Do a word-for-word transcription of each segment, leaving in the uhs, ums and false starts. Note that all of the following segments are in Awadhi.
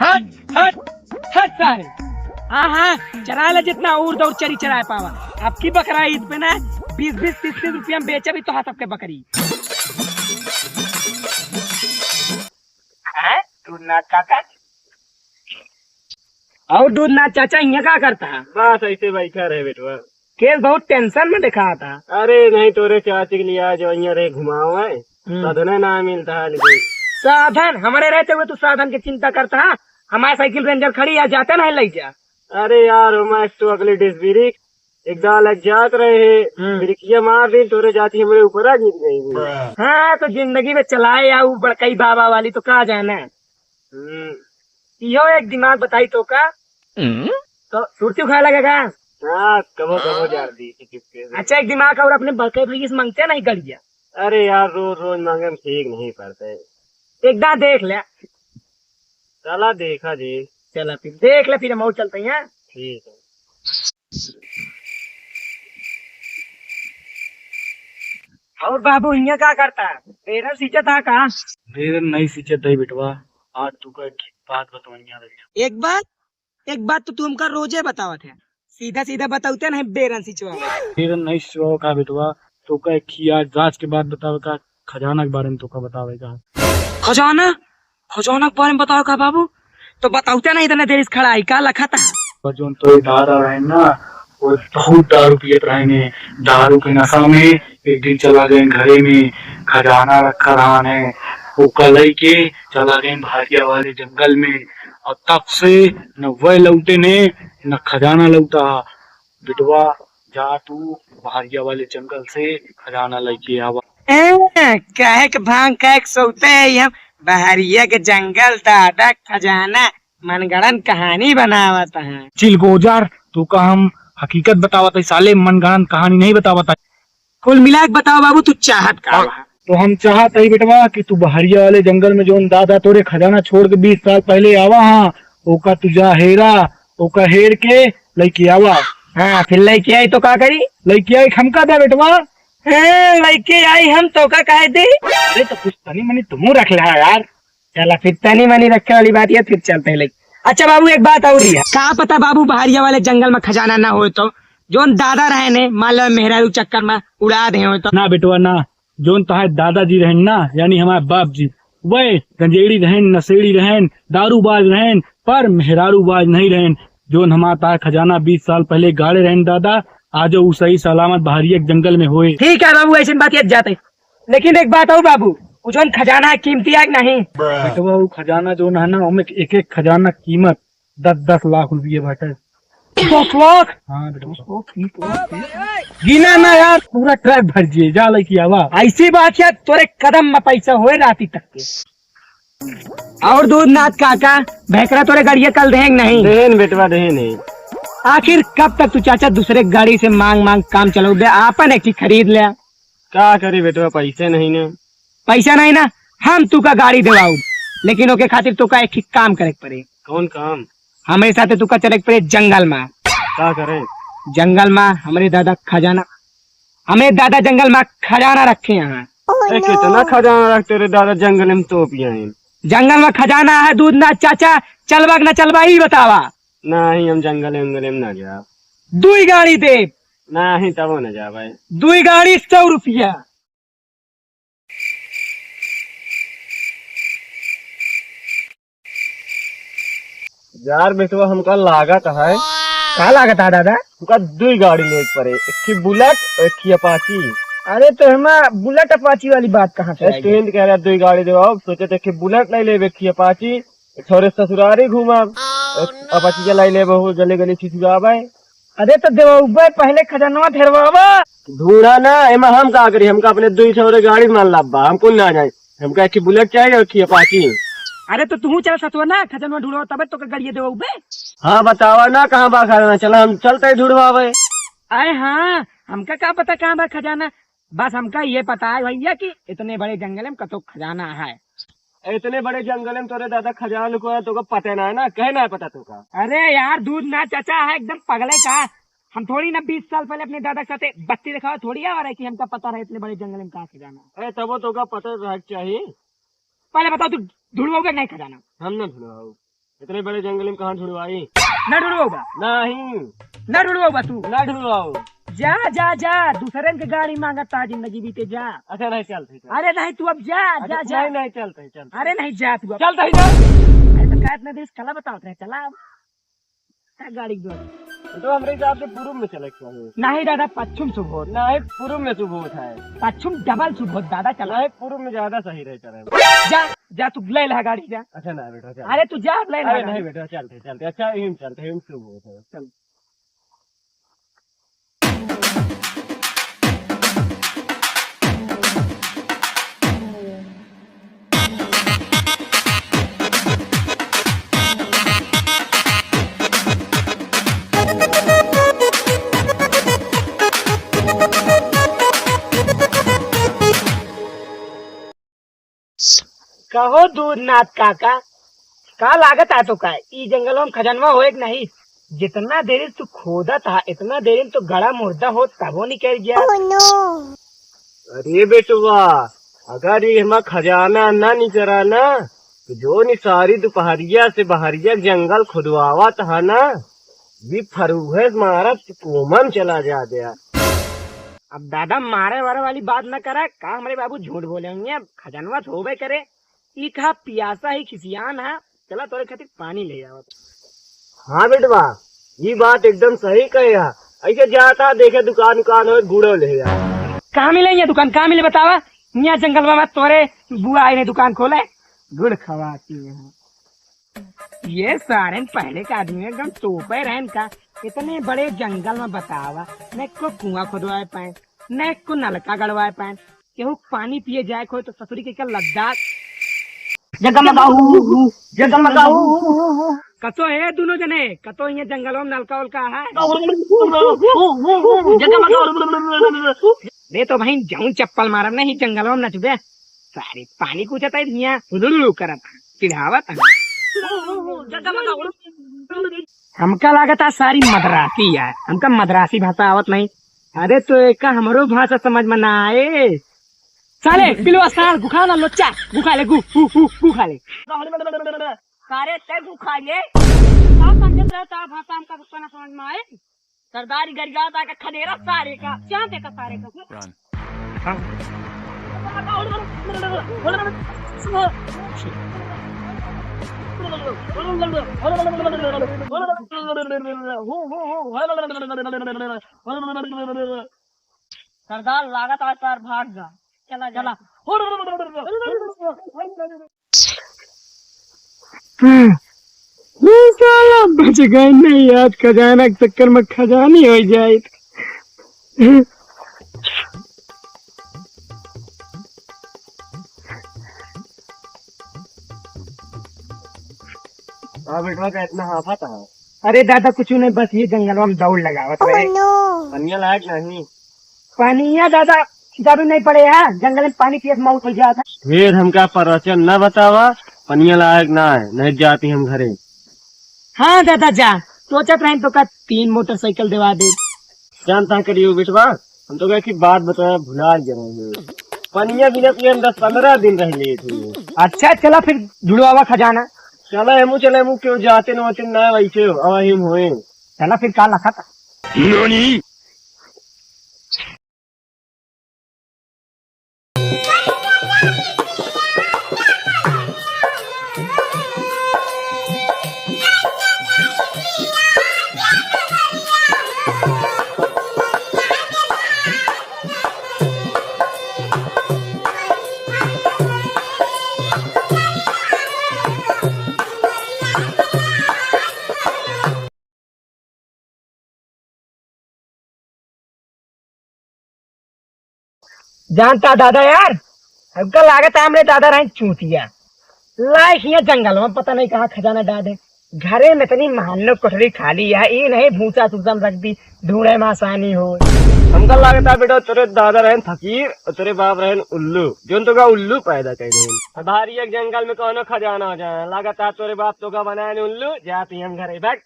हट, हट, हट सारे। हाँ, हाँ, चरा ले जितना ऊर दौर चरी चराए पावा। आपकी बकरा ईद पे ना बीस बीस तीस तीस रुपया में बेचा भी तो हाँ सबके बकरी। हैं? दूधनाथ काका? और दूधनाथ चाचा यहाँ का करता है? बस ऐसे बैठा रहे बेटवा। केस बहुत टेंशन में दिखाता। अरे नहीं, तोरे चाची के लिए आज वहीं रहे घुमाओ है। हम्म। साधन ना मिलता है लेकिन। साधन? हमारे रहते हुए तू साधन की चिंता करता है? हमारी साइकिल रेंजर खड़ी है, जाते नहीं ले जा। अरे यार, मैं तो अगले डिस ब्रेक एक दाल लग जात रहे हैं, हम्म। ब्रेकिया मार दी, तोरे जाती हमारे ऊपर आ गिर गई। हाँ, तो जिंदगी में चलाए या वो बड़कई बाबा वाली तो का जाना। हम्म। इहो एक दिमाग बताई तो का? हम्म। तो सुरती खाए लगेगा? हाँ, कबो कबो जान दी कि किसके से। अच्छा, एक दिमाग और अपने बड़के भैया से मांगते नहीं गड़िया। अरे यार, रोज रोज मांगे में ठीक नहीं पड़ते। एक दांत देख ले। चला देखा जी। चला फिर देख ले, फिर हम और चलते हैं। ठीक है। और बाबू, हियाँ का करता है? बेरन सींचत है का? बेरन नहीं सींचत है बेटवा, आज तू का एक बात बतवनिया रही। एक बात? एक बात तो तू हमका रोजे बतावत है, सीधा सीधा बतावते नहीं बेरन सिंचवा। बेरन नहीं सिंचवा का बेटवा, तो का एक ही आज राज के बात बतावे का, खजाना के बारे में तो का बतावे का। खजाना? खजाना के बारे में बतावे का बाबू? तो बतावते नहीं इतने देर से खड़ा है, का लखा था? पर जोन तो दादा रहे ना, वो बहुत दारू पियत रहे ने, दारू के नशा में एक दिन चला गए घरे में, खजाना रखा रहा ने, वो कलई के चला गए भारिया वाले जंगल में, और तब से न वह लौटे ने, न खजाना लौटा। बेटवा, जा तू बहरिया वाले जंगल से खजाना लेके आवा। ए, कहे के भांग कहे के सोते है हम बहरिया के जंगल, दादा खजाना, मनगढ़ंत कहानी बनावत है। चिलगोजर, तू का हम हकीकत बतावत है साले, मनगढ़ंत कहानी नहीं बतावत है। कुल मिला के बताओ बाबू, तू चाहत का बा? तो हम चाहत हई बेटवा कि तू बहरिया वाले जंगल में जौन दादा तोरे खजाना छोड़ के बीस साल पहले आवा हाँ, ओका तू जा हेरा, ओका हेर के लइके आवा। हाँ, फिर लइके आई तो का करी? लइके आई हमका दे बेटवा। हाँ, लइके आई हम तो का कहे दे? अरे तो कुछ तनी मनी तुमू रख ले यार। चला फिर तनी मनी रखे वाली बात है, फिर चलते हैं लेके। अच्छा बाबू, एक बात और है, का पता बाबू बहरिया वाले जंगल में खजाना ना होए तो, जौन दादा रहे ने, मान लो मेहरारू चक्कर में उड़ा दे होए तो। ना बेटवा ना, जौन तहार दादाजी रहेन ना, यानी हमारे बाप जी, वह गंजेड़ी रहेन, नशेड़ी रहेन, दारूबाज रहेन, पर मेहरारूबाज नहीं रहेन। जौन हमार तहार खजाना बीस साल पहले गाड़े रहेन दादा, आजो उ सही सलामत बहरिया के जंगल में होए। ठीक है बाबू, ऐसी बात ये जाते। लेकिन एक बात और बाबू, उ जौन खजाना है कीमती है कि नहीं? बेटवा, उ खजाना जौन है ना, ओमे एक एक खजाना कीमत दस दस लाख रुपये बाटे। दस लाख? हाँ बेटवा। दस लाख, ठीक है, ठीक। गिना ना यार, पूरा ट्रक भर जिए, जा लइके आवा। ऐसी बात है, तोरे कदम में पैसा होए राती तक के। और दूधनाथ काका, भैकरा तोरे गाड़िया कल देहें कि नहीं? देहेन बेटवा, देहेन है। आखिर कब तक तू चाचा दूसरे गाड़ी से मांग मांग काम चलाउबे, आपन एक ठे खरीद ले। का करी बेटवा, पैसे नहीं ना। पैसा नहीं ना, हम तू का गाड़ी देवाऊ, लेकिन ओके खातिर तो का एक ठे काम करे के पड़े। कौन काम? हमरे साथे तू का चले के पड़े जंगल में। का करे? जंगल में हमरे दादा खजाना, हमरे दादा जंगल में खजाना रखे हैं। ए, कितना खजाना रखते रे दादा, जंगल में तोपिया है। जंगल में खजाना है, दूधनाथ चाचा, चलबा कि ना चलबा, ई बतावा। नहीं, हम जंगल वंगल में ना जा। दुई गाड़ी दे। नहीं, तबो ना जा भाई। दुई गाड़ी सौ रुपया। यार बेटवा, हमका लागत है। का लागत है दादा? हमका दुई गाड़ी लेके पड़े, एक ठे बुलेट और एक ठे अपाची। अरे तो हमा बुलेट अपाची वाली बात कहाँ से आई? स्टैंड कह रहा दुई गाड़ी देवाओ, सोचे थे एक ठे बुलेट ले लेबे, एक ठे अपाची, एक ठे ससुरारी घूमब, एक अपाची चलाई लेबे, हो गली गली छिछुआबे। अरे तो देवाउबे, पहले खजनवा धेरवावा। ढूंढा ना, एमा हम का करी, हमका अपने दुई ठे गाड़ी मान लाबा, हम कुल ना जाए। हमका एक ठे बुलेट चाहिए और एक ठे अपाची। अरे तो तू चल सतुआ ना, खजनवा ढूंढो, तब तो के गाड़िया देवाउबे। हाँ बतावा ना, कहाँ बा खजाना, चला हम चलते ढूंढवावे। अरे हाँ, हमका का पता कहाँ बा खजाना, बस हमका ये पता है भैया कि इतने बड़े जंगल में कतो खजाना है। इतने बड़े जंगल में तोरे दादा खजाना लुकोया, तोका पता ना है ना, कहे ना पता तोका। अरे यार, दूध ना चाचा है, एकदम पगले का। हम थोड़ी ना बीस साल पहले अपने दादा के साथे बस्ती देखावा थोड़ी आ रहा है कि हमका पता रहे इतने बड़े जंगल में कहाँ खजाना है। अरे तबो तोका पता रहे के चाहिए। पहले बताओ, तू ढूंढवाओगे नहीं खजाना? हम ना ढूंढवाओ। इतने बड़े जंगल में कहाँ ढुँड़वाई? ना ढुँड़वाउबा। नहीं। ना ढुँड़वाउबा तू। ना ढुँड़वाउब। जा, जा, जा, दूसरन के गाड़ी माँगत ता जिंदगी बीते, जा। अच्छा, नहीं, चलते, चलते। अरे नहीं, तू अब जा, अच्छा, जा, जा। नहीं, नहीं, चलते, चलते। अरे नहीं, जा तू अब। चलते ही ना। अरे तो का इतना देर से चला बतावत रहे, चला अब। का गाड़ी के द्वारा? तो हमरे हिसाब से पूरब में चले के चाही। नहीं दादा, पच्छिम शुभ होत। नहीं, पूरब में शुभ होत है। पच्छिम डबल शुभ होत दादा, चला। नहीं, पूरब में ज्यादा सही रहे चले। जा, जा तू ले ला गाड़ी जा। अच्छा ना बेटा, चल। अरे तू जा, ले ला अरे गाड़ी। नहीं बेटा, चलते, चलते। अच्छा, यहीं चलते, यहीं शुभ होत है। चल। कहो दूधनाथ काका, का लागत आ तो का, ई जंगलवा में खजनवा होए कि नहीं? जितना देरी तू खोदत हा, इतना देरी में तो गड़ा मुर्दा होत, तबो निकल गया। Oh no! अरे बेटवा, अगर ये हमार खजाना ना निकरा ना, तो जो निसारी दोपहरिया से बहरिया जंगल खुदवावत हा ना, भी फरूहे से मारत कोमन चला जा दे। अब दादा मारे वारे वाली बात ना करा, का हमरे बाबू झूठ बोले होंगे, अब खजनवा तो होबे करे। ई कहा पियासा ही खिसियान हा, चला तोरे खातिर पानी ले आवत। हाँ बेटवा, ई बात एकदम सही कहे हा। ऐसे जाता देखे दुकान उकान हो गुड़ो ले आ। कहाँ मिले ये दुकान, कहाँ मिले बतावा? यहाँ जंगल में तोरे बुआ आई ने दुकान खोले, गुड़ खवाती है। ये सारे पहले का आदमी एकदम तोपे रहन का, इतने बड़े जंगल में बतावा, न को कुआं खुदवाए पाए, न को नलका गड़वाए पाए, केहू पानी पिए जाए को तो ससुरी के क्या लद्दाख। जगमगाऊ, जगमगाऊ। कतो है दोनों जने, कतो ये जंगल में नलका उलका है। जगमगाऊ। रे तो भाई जाऊं चप्पल मारब नहीं जंगल में नचबे। सारे पानी कूचत है हियाँ, हुलुलु करत है, चिढ़ावत है। हमका लागत है सारी मद्रासी है, हमका मद्रासी भाषा आवत नहीं। अरे तो एका हमरो भाषा समझ में ना आए। साले पिलवा सार गुखा ना लोचा, गुखा ले, गु, गु, गु, गुखा ले। सारे ते गुखा ले। का समझत रहता भाषा हमका कुछ ना समझ में आए। सरदारी गरिया ता का खदेरा सारे का, क्या देखा सारे का? Run। सरदार लागत आज तार भाग जा, चला जा। चला। ये साला बच गए नहीं, आज खजाना के चक्कर में खजानी हो जाए। हाँ बेटवा, का इतना हाफत है? अरे दादा, कुछ नहीं, बस ये जंगलवा में दौड़ लगावत रहे। पनिया लायक नहीं। पनिया दादा, जरूर नहीं पड़े है, जंगल में पानी पियत मौत हो जात है। ढेर हमका प्रवचन न बतावा, पनिया लायक ना है, नहीं जाती हम घरे। हाँ दादा जा, सोचत रहे तो का तीन मोटरसाइकिल देवा दे। जानता करियो बेटवा, हम तो कहे कि बात बताया भुला गए रहे। पनिया बिना पिए हम दस पन्द्रह दिन रह लिए थे। अच्छा चला फिर जुड़वावा खजाना। चला हमू चले, हमू क्यों जाते न होते ना वैसे हो, अब हम होए। चला फिर का लखत। जानता दादा यार, हमका लागत है हमरे दादा रहे चूतिया। लाइक हियाँ जंगल में पता नहीं कहाँ खजाना डाल दे। घरे में इतनी महानो कोठरी खाली है, ई नहीं भूसा सूसा में रख दी, ढूंढे में आसानी हो। हमका लागत है बेटा, तेरे दादा रहन फकीर और तेरे बाप रहन उल्लू, जोन तो का उल्लू पैदा कर दे। हमारी एक जंगल में कौनो खजाना हो जाए, लागत है तेरे बाप तो का बनाए उल्लू, जाती हम घरे बैठ।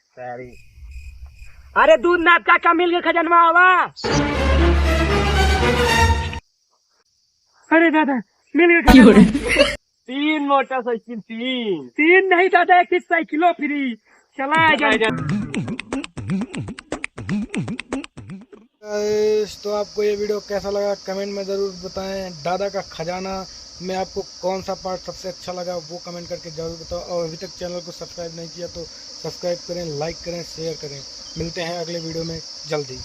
अरे दूध नाप का, का मिल गया खजनवा आवा। अरे दादा, मिल गया खजनवा। तीन मोटरसाइकिल, तीन। तीन नहीं दादा, एक ही साइकिलो फ्री। चला आ जा। गाइस, तो आपको ये वीडियो कैसा लगा, कमेंट में ज़रूर बताएं। दादा का खजाना में आपको कौन सा पार्ट सबसे अच्छा लगा, वो कमेंट करके ज़रूर बताओ। और अभी तक चैनल को सब्सक्राइब नहीं किया तो सब्सक्राइब करें, लाइक करें, शेयर करें। मिलते हैं अगले वीडियो में जल्दी।